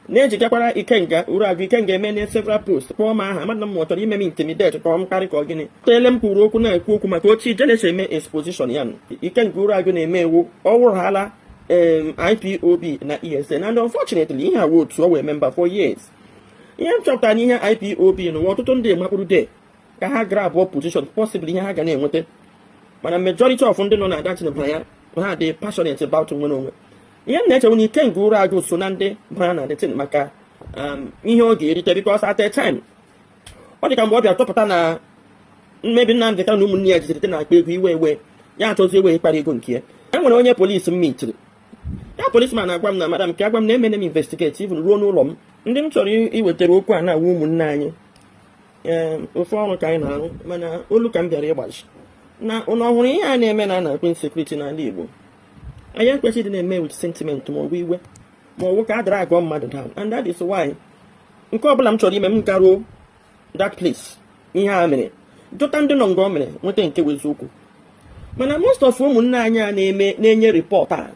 Na-ejigakwara Ikenga Uruagụ. Ikenga eme na several post kpọọ m aha amadụ m ma ọ chọrọ ime m intimidate ka ọ m karị ka ọ gịnị. Tele m kwuru okwu na-ekwu okwu maka otu ijele si eme exposition ya. Ikenga Uruagụ na-eme ewu ọ wụrụhala IPOB na ESN, and unfortunately ihe awa otu ọ wee member for years. Ihe m chọpụtara n'ihe IPOB n'ụwa, ọtụtụ ndị makpụrụ de ka ha grab position, possibly ihe ha ga na-enweta, mana majority of ndị nọ na that bara ya, ha dị passionate about nwere onwe. Ihe m na-echewu na Ikenga Uruagụ so na ndị bara na the maka ihe ọ ga-erite, because at a time ọ dị ka mgbe ọ bịa chọpụta na mmebi Nnamdị Kanụ na ụmụnne ya jizirite na-akpa ego, iwe ewe ya, achọzi ewe ịkpara ego nke ya. E nwere onye polisi m mitiri ya, policeman na-agwa m na madam ka agwa m na emene m investigate even ruo n'ụlọ m. Ndị m chọrọ iwetara okwu a na-awụ ụmụnne anyị. Ee, ofe ọrụ ka anyị na-arụ, mana olu ka m bịara ịgbaji na ụnụ ọhụrụ ihe a na-eme na a na-akpọ insecurity n'ala Igbo. Anyị ekwesịghị ịdị na-eme with sentiment ma ọ bụ iwe ma ọ bụ ka a dara agụọ mmadụ down, and that is why nke ọbụla m chọrọ ime, m garuo that place ihe a mere, jụta ndị nọ nga o mere, nweta nke bụ eziokwu. Mana most of ụmụnne anyị a na-eme na-enye report a,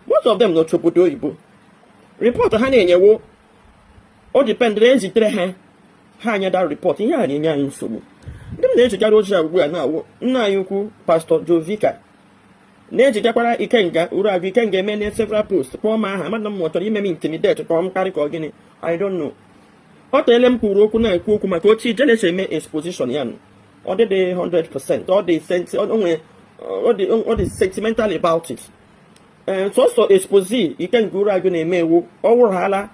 most of them nọ obodo oyibo. Report ha na-enyewo o dependere ezitere ha, ha anya that report. Ihe a na-enye anyị nsogbu. Ndị m na-ejigara ozi a ugbu a na-awụ nna anyị ukwu, Pastor Jovika, na-ejigakwara Ikenga Uruagụ. Ikenga eme na several post kpọọ m aha amadụ m ma ọ chọrọ ime m intimidate ka ọ m karị ka ọ gịnị, I don't know. Ọ teele m kwuru okwu na-ekwu okwu maka otu ijele si eme exposition ya. Ọ dịdị 100%, ọ dị ọ dị sentimental about it. Ee, sọsọ expose Ikenga Uruagụ na-eme ewu ọ wụrụhala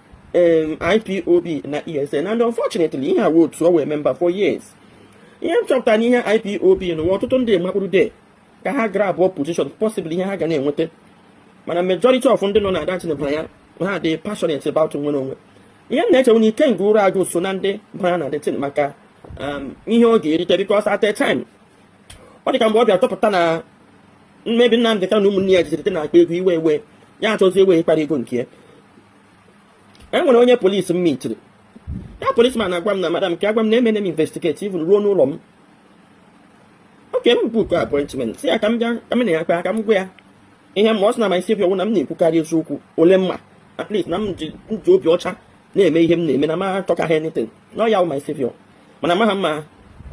IPOB na ESN, and unfortunately ihe awa otu ọ wee member for years. Ihe m chọpụtara n'ihe IPOB n'ụwa, ọtụtụ ndị makpụrụ de ka ha grab position, possibly ihe ha ga na-enweta, mana majority of ndị nọ na that bara ya, ha dị passionate about nwere onwe. Ihe m na-echewu na Ikenga Uruagụ so na ndị bara na the maka ihe ọ ga-erite, because at a time ọ dị ka mgbe ọ bịa chọpụta na mmebi Nnamdị Kanụ na ụmụnne ya jizirite na-akpa ego, iwe ewe ya, achọzi ewe ịkpara ego nke ya. E nwere onye polisi m mitiri ya, policeman na-agwa m na madam ka agwa m na emene m investigate even ruo n'ụlọ m. Oke m book appointment si ya ka m bịa ka m na ya kpaa, ka m gwa ya ihe ma ọ sị na my savior wụ na m na-ekwukarị eziokwu ole mma, at least na m ji obi ọcha na-eme ihe m na-eme, na m achọkaghị anything na ọ ya wụ my savior. Mana amaghị m ma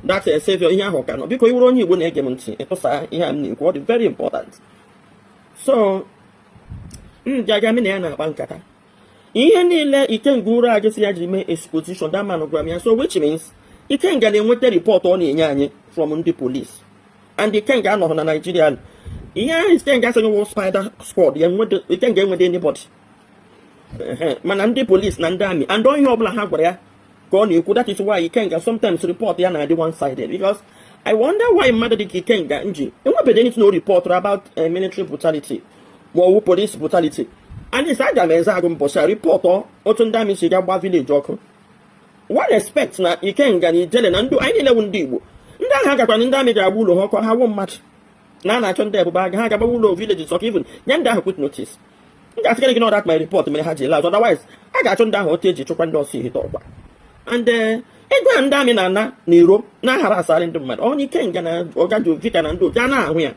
that savior ihe ahụ ka nọ. Biko, iwere onye Igbo na-ege m ntị, ịtụsa ihe a m na-ekwu, ọ dị very important. So m ji aga m na ya na-akpa nkata, ihe niile Ikenga Uruagụ si ya jiri mee exposition, that man gwara m ya. So which means Ikenga na-enweta report ọ na-enye anyị from ndị police, and Ikenga anọghị na Nigeria. Ihe ahụ Ikenga asịghị wụ spider squad ya, Ikenga enwede anybody, mana ndị police na ndị army and ihe ọbụla ha gwara ya ka ọ na-ekwu. That is why Ikenga sometimes report ya na-adị one sided, because I wonder why mmadụ dị ka Ikenga nji enwebeghị anything no report about military brutality ma ọ wụ police brutality. At least aga m eze agụ mbọchị a report otu ndị army si ga gba village ọkụ. One expect na Ikenga na Ijele na ndị anyị niile wụ ndị Igbo, ndị ahụ agakwana ndị army ga-agba ụlọ ha ọkụ, ha wụ mmadụ na a na-achọ ndị ebube aga ha ga-agbawa ụlọ villages ọkụ, even nye ndị ahụ quick notice. M ga-asịkarị gị na that my report mere ha ji laz, otherwise a ga-achọ ndị ahụ otu eji chụkwa ndị ọsọ ihite ọkwa. And ego a ndị army na-ana n'iro na-aghara asarị ndị mmadụ, onye Ikenga na ọgaji Vika na ndị otu a na-ahụ ya,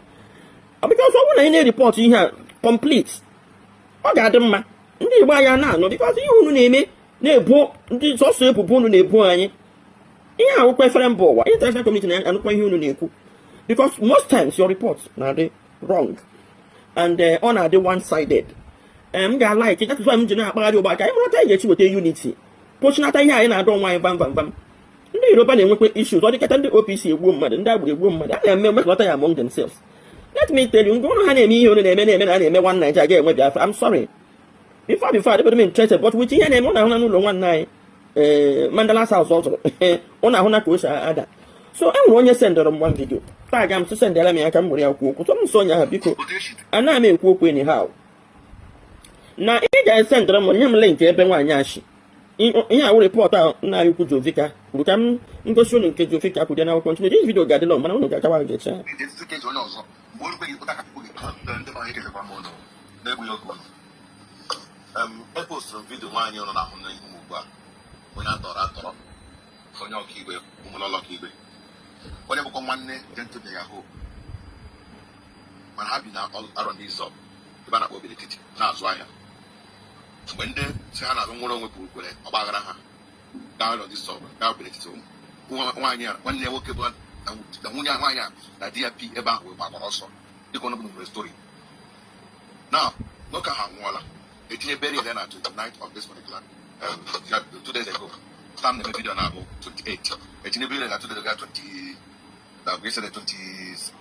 because ọ bụrụ na ị na-ereport ihe a complete, ọ ga-adị mma ndị Igbo anyị na-anụ, because ihe unu na-eme na-ebo ndị sọsọ ebubo unu na-ebo anyị, ihe awụkwa efere mba ụwa, international community na-anụkwa ihe unu na-ekwu, because most times your report na-adị wrong and ọ na-adị one sided. M ga-alike, that is why m ji na-akpagharị ụgbọ aka anyị mụrụta anyị ga-echi weta unity, kwụsịnata ihe anyị na-adọ onwe anyị vam vam vam. Ndị Yoruba na-enwekwa issues, ọ dịkata ndị OPC egbuo mmadụ, ndị agboro egbuo mmadụ, a na-eme mmekọta ya among themselves. Let me tell you, ngwa ụlọ ha na-eme ihe unu na-eme na-eme na a na-eme one Nigeria ga-enwe Biafra. I'm sorry, before adịbeghị m interested, but with ihe na-eme, ụnụ ahụ na n'ụlọ nwanne anyị, ee, Mandela House ọ zụrụ, ụnụ ahụ na ka o si ada. So e nwere onye sendịrị m one video taa, ga m sị sendịara m ya ka m were ya kwuo okwu. So m sọ onye ahụ, biko, anaghị m ekwu okwu anyhow, na ị ga-esendịrị m, nye m link ebe nwaanyị achị ihe awụ report ahụ nna anyị ukwu Jovika kwuru, ka m ngosi unu nke Jovika kwuru ya na akwụkwọ. Ntụnye this video ga-adị long, mana unu ga-agawa ga-eche. Eji onye ọzọ mgbe o rukweghị ụta ka gị. Ndị be anyị, ekelekwa m ụnụ na-egbughị oge ụnụ. Epostụrụ m video nwaanyị ụnụ na-ahụ n'ihu m ugbu a, onye atọrọ atọrọ, onye ọkaigwe ụmụlọlọ ọkaigwe, onye bụkwa nwanne Gentle Yahoo, mana ha bi na arọ n'Izọ ebe a na-akpọ Obi n'etiti na-azụ ahịa. Mgbe ndị si ha na-azụ nwere onwe kwuru ọgbaghara, ha gaa n'ọdịsọ gaa kwere etiti nwaanyị a, nwanne ya nwoke bụ na nwunye nwaanyị a na di ya bi ebe ahụ wee gbakwara ọsọ, dịka ọnụ nwere story na nwoke ahụ anwụọla. Etinye burial ya na 29th of this particular 2 days ago. Tam na-eme video na abụ 28, etinye burial na 2 days ago, 20 na yesterday, 20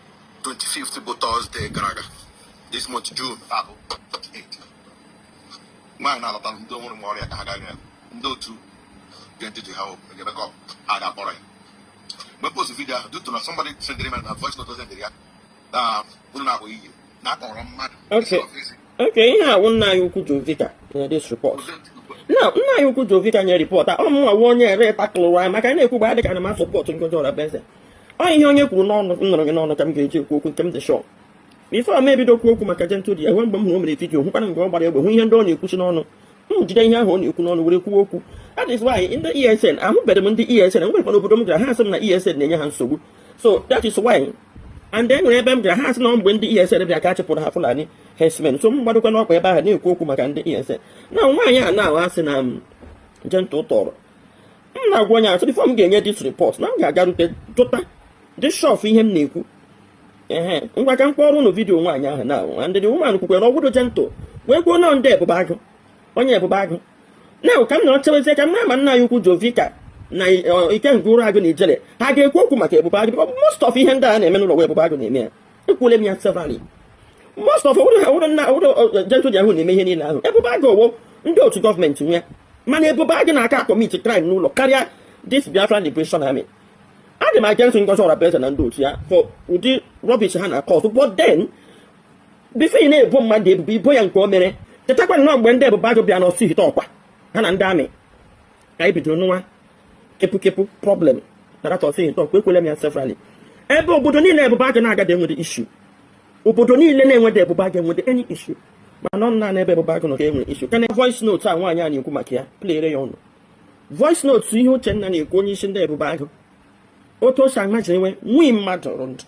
25th bụ Thursday gara aga, this month June abụ 28. Nwaanyị na-alọta ndị ọhụrụ nwe ọrịa ka ha gaghị ndị otu identity ha ga-emekọ ha ga-akpọrọ ya. Mgbe post video ahụ, due to na somebody sendịrị m na voice note, sendịrị ya na unu na-akpọ iyi na akpọrọ mmadụ. Okay, ihe a wụ nna anyị ukwu Jovika nye this report. Now, nna anyị ukwu Jovika nye report a, ọ mụnwa wụ onye ere takụrụ anyị maka na-ekwu gba dịka na m support Ngozi Orabueze. Ọ ihe onye kwuru n'ọnụ m nụrụ gị n'ọnụ ka m ga-eji ekwu okwu nke m dị sure. Before m ebido kwuo okwu maka Gentle de Yahoo, mgbe m hụrụ o mere video, hụkwana mgbe ọ gbara egbe, hụ ihe ndị ọ na-ekwuchi n'ọnụ, m jide ihe ahụ ọ na-ekwu n'ọnụ were kwuo okwu. That is why ndị ESN ahụbeghị m, ndị ESN enwerekwana obodo m gara ha sị m na ESN na-enye ha nsogbu. So that is why, and then nwere ebe m gara ha sị na mgbe ndị ESN bịa ka a chịpụrụ ha Fulani herdsmen. So m gbadokwa n'ọkwa ebe ahụ na-ekwu okwu maka ndị ESN na nwaanyị a na-ahụ asị na m Gentle tọrọ m na-agwa onye asị, before m ga-enye this report na m ga-agarute jụta dị sure ihe m na-ekwu. Ehe, ngwa, ka m kpọrọ ụnụ video nwaanyị ahụ na ndị woman kwukwere ọgwụdo Gentle wee kwuo na ndị Ebube Agụ, onye Ebube Agụ na ka m nọrọ chewezie ka m ma nna ya ukwu Jovika na Ikenga Ụra Agụ na Ijele ha ga-ekwu okwu maka Ebube Agụ, because most of ihe ndị a na-eme n'ụlọ Ebube Agụ na-eme ya. Ekwuole m ya severally, most of owuru nna owuru Gentle ahụ na-eme ihe niile ahụ. Ebube Agụ owo ndị otu gọọmenti nwe, mana Ebube Agụ na-aka commit crime n'ụlọ karịa this Biafran Liberation Army. Adị m against Ngozi Orabueze na ndị otu ya for ụdị rubbish ha na-akọ, but then before ị na-ebo mmadụ ebubo, ibo ya nke o mere. Chetakwa nnọọ mgbe ndị Ebube Agụ bịa n'ọsọ ihite ọkwa ha na ndị amị ka anyị bidoro nụwa kepụkepụ problem na that ọsọ ihite ọkwa. Ekwele m ya severally, ebe obodo niile Ebube Agụ na-agada enwede issue, obodo niile na-enwede Ebube Agụ enwede any issue, mana ọ naanị ebe Ebube Agụ nọ ka e nwere issue. Kana voice note a nwaanyị a na-ekwu maka ya, playere ya ọnụ voice note ihe Uchenna na-ekwu, onye isi ndị Ebube Agụ, otu o si amaji enwe nwunye mmadụ rụ ndụ.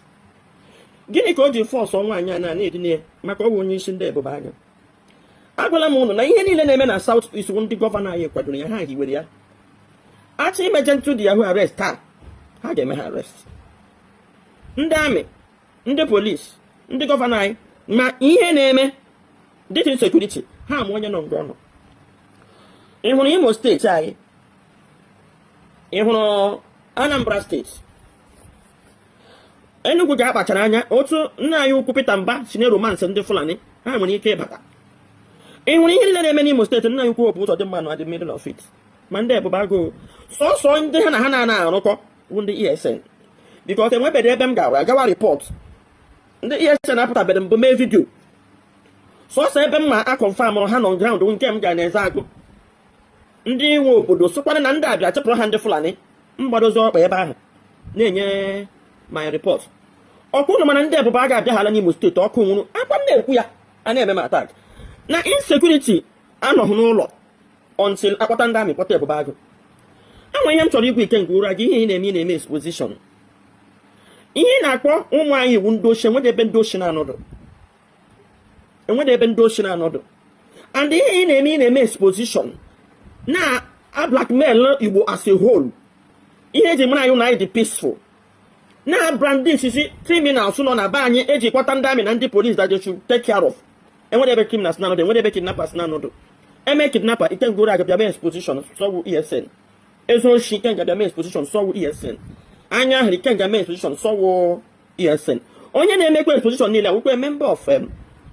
Gịnị ka o ji force nwaanyị a na na-edina ya maka ọ bụ onye isi ndị Ebube Agụ? Agwala m ụnụ na ihe niile na-eme na South East, ndị governor anyị kwadoro ya, ha hiwere ya. Achọ ime Gentle de Yahoo arrest taa, ha ga-eme ha arrest. Ndị amị, ndị polisi, ndị governor anyị ma ihe na-eme this insecurity, ha ma onye nọ nga ọ nọ. Ị hụrụ Imo Steeti anyị, ị hụrụ Anambra Steeti, Enugu ga-akpachara anya otu nna anyị ukwu Peter Mba si na romance ndị Fulani ha nwere ike ịbata. Ị hụrụ ihe niile na-eme n'Imo Steeti, nna anyị ukwu bụ ụzọ dị mma na dị middle of it. Ma ndị Ebube Agụụ, sọsọ ndị ha na ha na-ana arụkọ bụ ndị ESN, because enwebeghị ebe m gara agawa report ndị ESN apụtabeghị mbụ mee video. Sọsọ ebe m ma a confirm ha nọ ground nke m gara na-eze agụ, ndị nwe obodo sịkwana na ndị abịa chepụrụ ha ndị Fulani mgbadozi ọkpa ebe ahụ na-enye my report ọkụ ụnụ. Mana ndị Ebube Agụ abịaghala n'Imo Steeti, ọkụ nwụrụ akwa m na-ekwu ya a na-eme m attack na insecurity anọghị n'ụlọ until akpọta ndị amị, kpọta Ebube Agụ. Enwe ihe m chọrọ igwe Ikenga Ụra gị, ihe ị na-eme, ị na-eme exposition, ihe ị na-akpọ ụmụ anyị iwu ndị ochie. Enwede ebe ndị ochie na-anọdụ, enwede ebe ndị ochie na-anọdụ. And ihe ị na-eme, ị na-eme exposition na a blackmail Igbo as a whole. Ihe eji mara anyị na anyị dị peaceful na brandish si criminals nọ na be anyị eji kpọta ndị amị na ndị police that they should take care of. Enwere ebe criminals na-anọdụ, enwere ebe kidnappers na-anọdụ. Eme kidnapper, Ikenga Ụra bịa mee exposition, sọwụ ESN. Ezu oshi, Ikenga bịa mee exposition, sọwụ ESN. Anya ahụrụ, Ikenga mee exposition, sọwụ ESN. Onye na-emekwa exposition niile awụkwa member of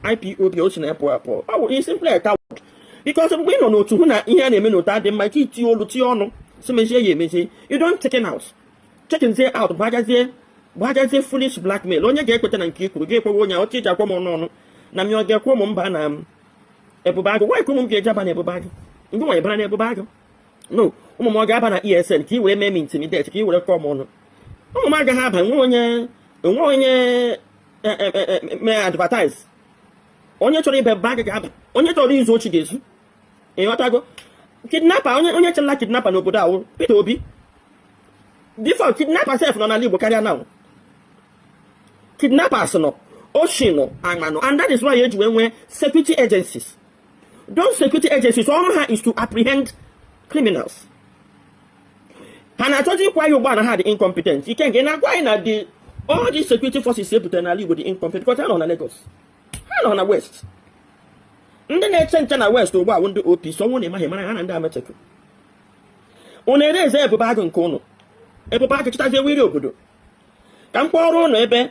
IPOB, o si na apụ apụ. Ọ bụ simply a coward, because mgbe ị nọ n'otu hụ na ihe a na-eme n'otu adị mma, ike itinye olu, tinye ọnụ si mezie ya emezie. You don't check out, check out, gbagazie gbagazie foolish blackmail. Onye ga-ekweta na nke i kwuru ga-ekwewe onye otu iji akwa m ọnụ ọnụ na m ọ ga-ekwe ụmụ mba na Ebube Agụ nwaanyị, ụmụ m ga-eje aba na Ebube Agụ, ndị nwaanyị bara na Ebube Agụ no, ụmụ m ọ ga-aba na ESN ka ị were mee m intimidate, ka ị were kọọ m ọnụ? Ụmụ m agaghị aba. Nwe onye onwe onye mee advertise. Onye chọrọ ịba Ebube Agụ ga-aba, onye chọrọ izu ochi ga-ezu. Ịghọtago? Kidnapper, onye chela kidnapper n'obodo ahụ, Peter Obi, before kidnapper sef nọ n'ala Igbo karịa now. Kidnappers nọ, oshi nọ, agma nọ, and that is why eji wee nwee security agencies. Those security agencies, ọrụ ha is to apprehend criminals. Ha na-achọzi ịkwa ya ụgbọ na ha dị incompetent. Ike nke na-agwa anyị na the all these security forces ebutere n'ala Igbo dị incompetent because ha nọ na Lagos, ha nọ na West. Ndị na-eche nche na West ugbu a bụ ndị OPC. Ọnwụ na ịmaghị mara ha na ndị Amotekun. Unu ere eze Ebube Agụ nke ụnụ, Ebube Agụ chịtazie wiri obodo. Ka m kpọrọ ụnụ ebe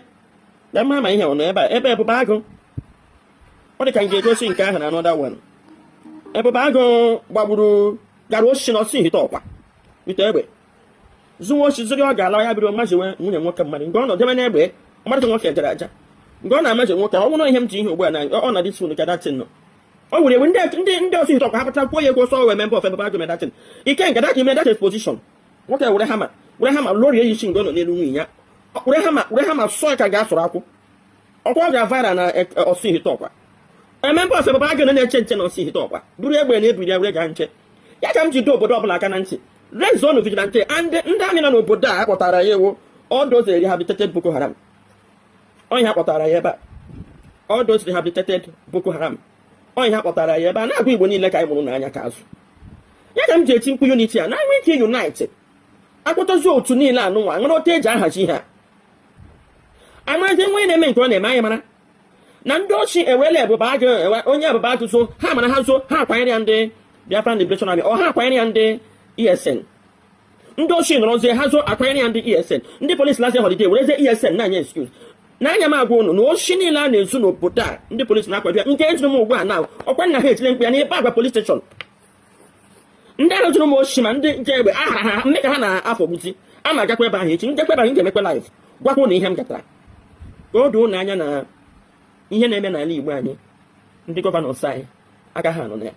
ka m ma ihe ụnụ ebe a, ebe Ebube Agụ ọ dị ka m ga-egosi nke ahụ na another one. Ebube Agụ gbagburu gara osisi na ọsị hite ọkwa ite egbe zuwa osi ziri. Ọ ga-ala ya biro maziwe nwunye nwoke mmadụ nke ọ nọ debe n'egbe ọmarịcha nwoke jere aja nke ọ na-amazi nwoke. Ọ bụrụ ihe m ji ihe ugbu a na ọ na dis ka datin nọ o were ewe ndị ọsị hite ọkwa ha pụta kwuo ya ego ọsọ wee member of Ebube Agụ medatin ike nke dat ime that exposition. Nwoke were hammer, were hammer lorie ya isi mgbe ọ nọ n'elu nwunye ya. Were hammer, were hammer sọ ka ga-asụrụ akwụ ọkwa ọ ga-viral na ọsị hite ọkwa. Emembe of Ebube Agụ na-eche nche na ọsị hite ọkwa buru egbe na ebiri ya were gaa nche ya. Ka m ji do obodo ọbụla aka na ntị, rezonu vigilante and ndị amị nọ n'obodo a akpọtara ya ewu all those rehabilitated Boko Haram. Onye ha kpọtara ya ebe a, all those rehabilitated Boko Haram, onye ha kpọtara ya ebe a na-agwa Igbo niile ka anyị mụrụ n'anya ka azụ ya. Ka m ji eti mkpu unity a na enwe ike unite akpọtazi otu niile anụnwa nwere otu eji ahazi ihe a amaghịzi nwe na-eme nke ọ na-eme. Anyị mara na ndị ochi ewele Ebube Agụ, onye Ebube Agụ so ha mara ha zo ha akwanyere ya ndị Biafran Liberation Army, ọ ha akwanyere ya ndị ESN. Ndị ochi nọrọzie ha zo akwanyere ya ndị ESN. Ndị polisi lazie holiday, werezie ESN na-anya excuse n'anya. M agwa ụnụ na ochi niile a na-ezu n'obodo a, ndị polisi na-akwado ya. Nke ejuru m ugbu a na ọkwa nna ha etire mkpu ya n'ebe agwa police station. Ndị ahụ jụrụ m ochi ma ndị nje egbe aha ha mme ka ha na-afọgbuzi ama agakwa ebe ahụ echi. Njekwa ebe ahụ, m ga-emekwa live gwakwa ụnụ ihe m gatara ka o doo ụnụ anya na ihe na-eme n'ala Igbo anyị. Ndị governors anyị aka ha nọ na ya.